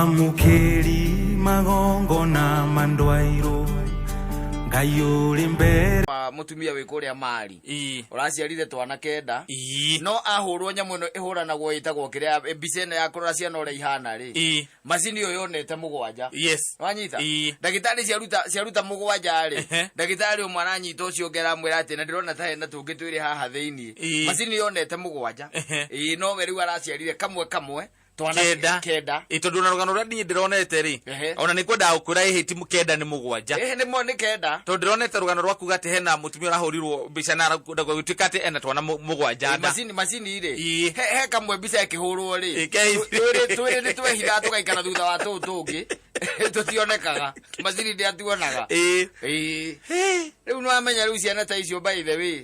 Mwamũkĩri magongona mandwairwo Ngai ũrĩ mbere Wa mũtumia wĩ kũrĩa mari Ii. ũraciarire twana kenda Ii. no ahũrwo nyamũ ĩno ĩhũranagwo ĩtagwo kĩrĩa mbica ĩno ya kũrora ciana ũrĩa ihana rĩ Ii. macini ĩyo yonete mũgwanja Yes. wanyita Ii. ndagĩtarĩ ciaruta ciaruta mũgwanja rĩ Ehe. ndagĩtarĩ ũmwe aranyita ũcio ũngĩ aramwĩra atĩ na ndĩrona ta hena tũngĩ twĩrĩ haha thĩinĩ Ii. macini yonete mũgwanja Ehe. ĩĩ nowe rĩu araciarire kamwe kamwe twana Kenda. kenda Ĩ, tondũ ona rũgano rũrĩa niĩ ndĩronete rĩ Ehe. ona nĩ kwendaga gũkwĩra ĩhĩ ti kenda nĩ mũgwanja ĩhĩ nĩ mo nĩ kenda tondũ ndĩronete rũgano rwa kuga atĩ hena mũtumia ũrahũrirwo mbica na gũtuĩka atĩ ena twana mũgwanja nda macini macini rĩ Ii. he, he kamwe mbica ĩkĩhũrwo rĩ Ĩ, ke- twĩrĩ twĩrĩ nĩ twehithaga tũgaikara thutha wa tũũ tũngĩ tũtionekaga macini ndĩatuonaga Ĩ. ĩĩ Hĩ. rĩu nĩwamenya rĩu ciana ta icio by the way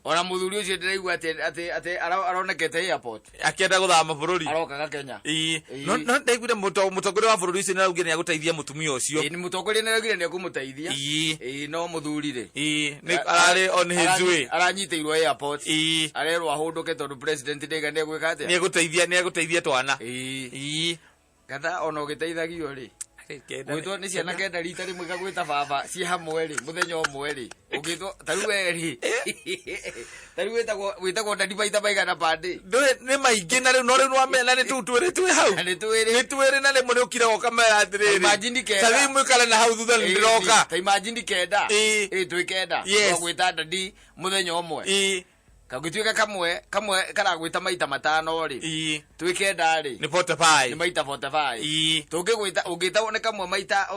ona mũthuri ũcio ndĩraigua atĩ atĩ atĩ aronekete airport Akĩenda gũthama bũrũri. Arokaga Kenya. Ĩ. Ĩ. No no ndaiguire mũtongoria wa bũrũri ũcio nĩaraugire nĩagũteithia mũtumia ũcio. Ĩ, nĩ mũtongoria nĩaraugire nĩekũmũteithia. Ĩ. Ĩ, no mũthuri rĩ Ĩ, nĩ ararĩ on his way. Aranyitĩirwo airport. Ĩ. Arerwo ahũndũke tondũ president ndaiga nĩegwĩka atĩa. Nĩegũteithia nĩegũteithia twana. Ĩ. Ĩ. Gatha ona ũgĩteithagio rĩ Kenda gwĩtwo nĩ ciana kenda rita rĩmwe igagwĩta baba ciĩ hamwe rĩ mũthenya ũmwe rĩ ũngĩtwo ta rĩu we rĩ ta rĩu wĩtagwo wĩtagwo ndadi maita maigana pande Ndũĩ nĩ maingĩ na rĩu no rĩu nĩwamenya na nĩ tũu twĩrĩ twĩ hau. Na nĩ twĩrĩ. Nĩ twĩrĩ na rĩmwe nĩ ũkiraga ũkamera atĩrĩrĩ. Imagine kenda. Ta rĩu mũikare na hau thutha nĩ ndĩroka. Ta imagine kenda. Ĩĩ. Ĩĩ twĩ kenda. Yes. Twagwĩta ndadi mũthenya ũmwe. Ĩĩ. Kangĩtuĩka kamwe kamwe karagwĩta maita matano rĩ. Ĩĩ. Twĩ kenda rĩ. Nĩ 45. Nĩ maita 45. Ĩĩ. Tũngĩgwĩta ũngĩtagwo nĩ kamwe maita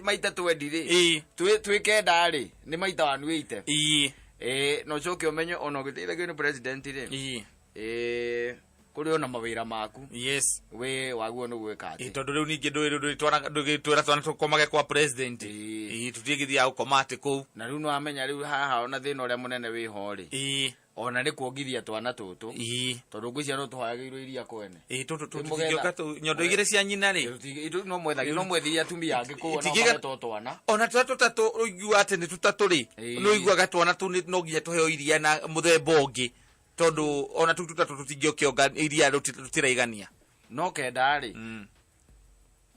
maita 20 rĩ. Ĩĩ. Twĩ twĩ kenda rĩ nĩ maita 180. Ĩĩ. Ĩĩ na ũcoke ũmenye ona ũgĩteithagio nĩ president rĩ. Ĩĩ. Ĩĩ kũrĩ ona mawĩra maku. Yes. We waguo nĩ gwĩka Ĩ atĩ. tondũ rĩu ningĩ ndũĩ rĩu ndũgĩtwĩra twana tũkomage kwa president. Ĩĩ. Ĩĩ tũtigĩthiaga gũkoma atĩ kũu. Na rĩu nĩwamenya rĩu haha ona thĩna ũrĩa mũnene wĩho rĩ. Ĩĩ. Ona nĩ kuongithia twana tũtũ. Ĩĩ. Tondũ ngwĩciria no tũhayagĩirwo iria kwene. Ĩĩ tũtũ Mũgetha. tũtingĩũka tũ nyondo igĩrĩ cia nyina rĩ. No mwethagia no mwethirie atumia angĩ kũu ona Itingĩga- magetwo twana. Ona tũrĩa tũtatũ ũiguaga atĩ nĩ tũtatũ rĩ. Ĩĩ. Nĩ ũiguaga twana tũu no nginya tũheo iria na mũthemba ũngĩ. Tondũ ona tũu tũtatũ tũtingĩũkĩonga iria rũtiraigania. No kenda rĩ.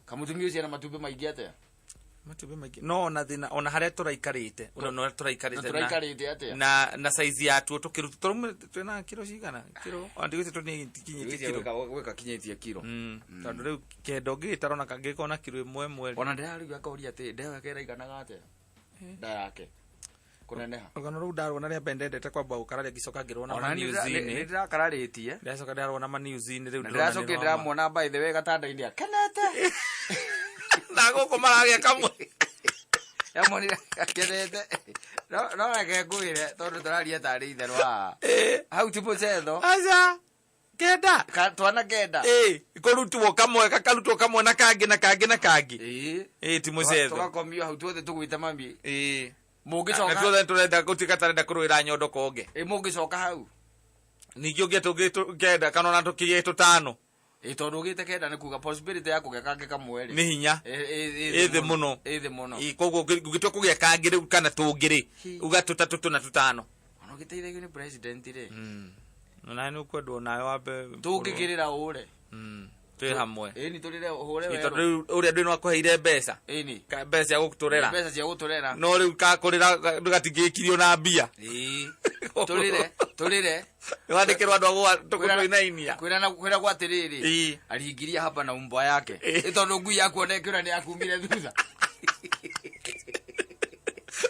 Kamũtumia ũcio ena matumbĩ maingĩ atĩa? Matumbĩ maingĩ. No ona thĩna ona harĩa tũraikarĩte. Ona ona Na tũraikarĩte. tũraikarĩte atĩa? Na na size yatuo tũkĩruta tũraume twĩna kiro cigana? Kiro. Ona ndigwĩte tũtikinyĩtie kiro. Gwĩka kinyĩtie kiro. Tondũ rĩu kenda ũngĩgĩtara ona kangĩkorwo na kiro ĩmwe ĩmwe. Ona ndĩrarigwo akoria atĩ nda yake ĩraiganaga atĩa? Nda yake. Kũneneha. Rũgano rũu ndarũona rĩa mbere ndendete kwamba gũkararia ngĩcoka ngĩrũona Ona niĩ ma-news-inĩ. nĩ ndĩrakararĩtie. Ndĩracoka ndĩrarũona ma-news-inĩ rĩu Na ndĩrona nĩ ndĩracokire rwa ma. ndĩramuona by the way gatanda-inĩ akenete. Na gũkũ maragĩa kamwe. Yamuonire akenete. No no reke ngwĩre tondũ tũraria tarĩ itherũ haha. Hau ti mũcetho. Aca. Kenda. Twana kenda. Ĩ, kũrutwo kamwe gakarutwo kamwe na kangĩ na kangĩ na kangĩ. Ĩ. Ĩ, ti mũcetho. Tũgakomio hau tuothe tũgwĩte mami. Ĩ. Mũngĩcoka. Na tuothe tũrenda gũtuĩka tarenda kũrũĩra nyondo konge. Ĩ, mũngĩcoka hau. Ningĩ ũngĩ tũngĩ kenda kana ona tũkĩgĩe tũtano. Ĩ, tondũ ũgĩte kenda nĩ kuga possibility ya kũgĩa kangĩ kamwe rĩ. Nĩ hinya. Ĩ, Ĩ thĩ mũno. Ĩ thĩ mũno. Ĩ, koguo ũngĩtua kũgĩa kangĩ rĩu kana tũngĩ rĩ, uga tũtatũ tũna tũtano. Ona ũgĩteithagio nĩ president rĩ. Na nĩ ũkwendwo nawe wambe Tũngĩkĩrĩra ũre. Twĩ hamwe. Ĩni tũrĩre ũhũre Ĩ, werũ. tondũ rĩu ũrĩa ndũĩ no akũheire mbeca. Ĩni. Mbeca cia gũtũrera. Mbeca cia gũtũrera. No rĩu kakũrĩra gatingĩkirio na mbia. Ĩĩ. Tũrĩre, tũrĩre. Nĩwandĩkĩrwo andũ a tũgũtũinainia. Kwĩrana kwĩragwo atĩrĩrĩ. Ĩĩ. Aliingiria hapa na umbwa yake. Ĩ tondũ ngui yaku ona ĩkĩũra nĩ yakumire thutha.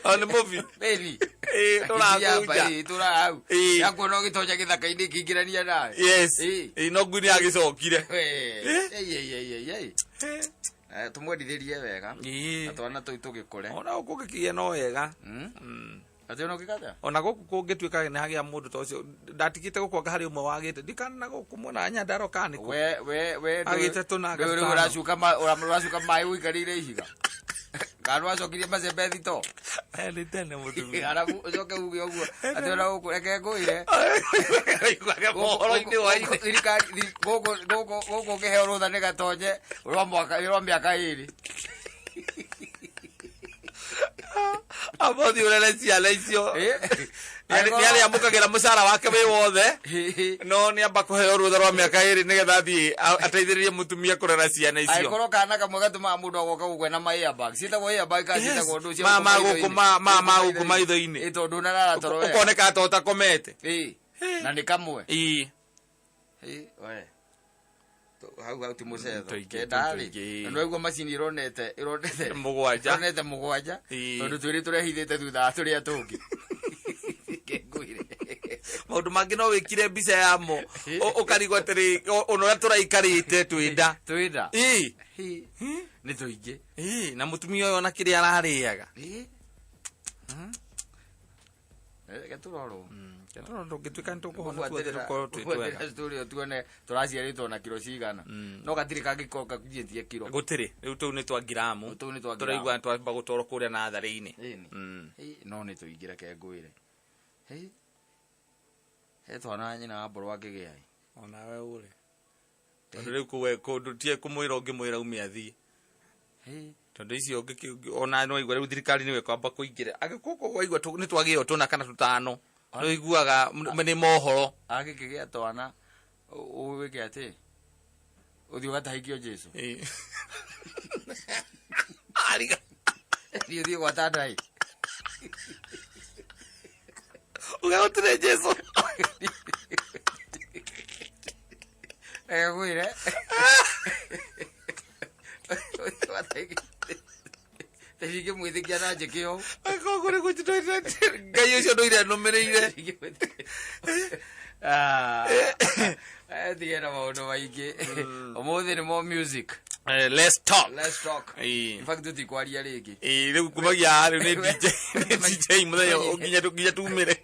O nĩ mũbi. Ĩni. Ĩĩ, tũrakũnja. Ĩĩ, tũra hau. Ĩĩ. Yakuona ũgĩtonya gĩthaka-inĩ ĩkĩingĩrania nawe. Yes. Ĩĩ. Ĩĩ, no ngui nĩ yagĩcokire. Ĩĩ, ĩĩ, ĩĩ, ĩĩ, ĩĩ. Tũmwendithĩrie wega. Ĩĩ. Na twana tũu tũgĩkũre. Ona gũkũ ũngĩkĩgĩa no wega. Atĩ ona ũngĩka atĩa? Ona gũkũ kũngĩtuĩka nĩ hagĩa mũndũ ta ũcio, ndatigĩte gũkũ anga harĩ ũmwe wagĩte. Ndikana na gũkũ mwena wa Nyandarua kana nĩ kũ? We, we, we, Agĩte tũnanga ndũĩ rĩu tũtano. ũracuka ũracuka maĩ ũikarĩire ihiga. Kana nĩwacokirie macembe thito? Nĩ tene mũtumia. Arabu ũcoke uge ũguo. Atĩ ona gũkũ reke ngwĩre. Iguage mohoro-inĩ wa ithe. Thirikari, gũkũ, gũkũ, gũkũ ũngĩheo rũtha nĩ gatonye rwa mwaka, rwa mĩaka ĩrĩ. Amba ũthiĩ ũrere ciana icio. Ĩ? Nĩ arĩamũkagĩra mũcara wake wĩ wothe, no nĩ amba kũheo rũtha rwa mĩaka 2 nĩgetha athiĩ ateithĩrĩrie mũtumia kũrera ciana icio. Angĩkorwo kana kamwe gatũmaga mũndũ agoka gũkũ ena ma airbag, ciĩtagwo airbag kana Yes. ciĩtagwo ndũ cia Ma gũkũ gũkũ maitho-inĩ? ma gũkũ maitho-inĩ. Ĩ, tondũ ndũnarara toro wega. Ũkoneka ta ũtakomete. Ĩ, na nĩ kamwe. Ĩ. Ĩ, we. Hau ti mũcetho. Tũingĩ, Kenda rĩ, tũingĩ. na nĩwaigua macini ĩronete 7. Ĩronete 7. Ĩ. Tondũ twĩrĩ tũrehithĩte thutha wa tũrĩa tũngĩ. Ngwĩre. Maũndũ mangĩ no wĩkire mbica yamo ũkarigwo atĩrĩ ona ũrĩa tũraikarĩte twĩnda. Twĩnda. Ĩ. Ĩ, nĩ tũingĩ. Ĩ, na mũtumia ũyũ ona kĩrĩa ararĩaga. Ĩ. Reke tũrorwo. Ndũngĩtuĩka nĩ tũkũhona tuothe tũkorwo twĩ twega. Buatĩrĩra story ĩyo tuone tũraciarĩtwo na kiro cigana. No gatirĩ kangĩkorwo kakinyĩtie kiro. Gũtirĩ, rĩu tũu nĩ twa ngiramu. Tũu nĩ twa ngiramu. Tũraigua twamba gũtwarwo kũrĩa natharĩ-inĩ. Ĩni. Ĩ, no nĩ tũingĩ, reke ngwĩre. Hĩ. He twana nyina wa mbũrũ angĩgĩa ĩ. Onawe ũrĩ tondũ rĩu kũwe kũndũ tie kũmwĩra ũngĩmwĩra ume athiĩ. Hĩ. Tondũ icio ona no waigua rĩu thirikari nĩwe kwamba kũingĩra angĩkorwo waigua nĩ twagĩo tũna kana tũtano, nĩ ũiguaga nĩ mohoro. Angĩkĩgĩa twana wĩke atĩ ũthiĩ ũgatahikio Jesu. Ĩ. Ariga. Thiĩ ũthiĩ gwa tandai. Ũgagũtirĩ Jesu. Reke ngwĩre. Ndingĩmwĩtĩkia na njĩke ũũ. Angĩkorwo kũrĩ Ngai ũcio ndũire nũmĩrĩire. Tige na maũndũ maingĩ. Ũmũthĩ nĩ more music. Let's talk. Let's talk. Ĩ. In fact tũtikwaria rĩngĩ. Ĩ, rĩu kumagia rĩu nĩ DJ, nĩ DJ mũthenya nginya tumĩre.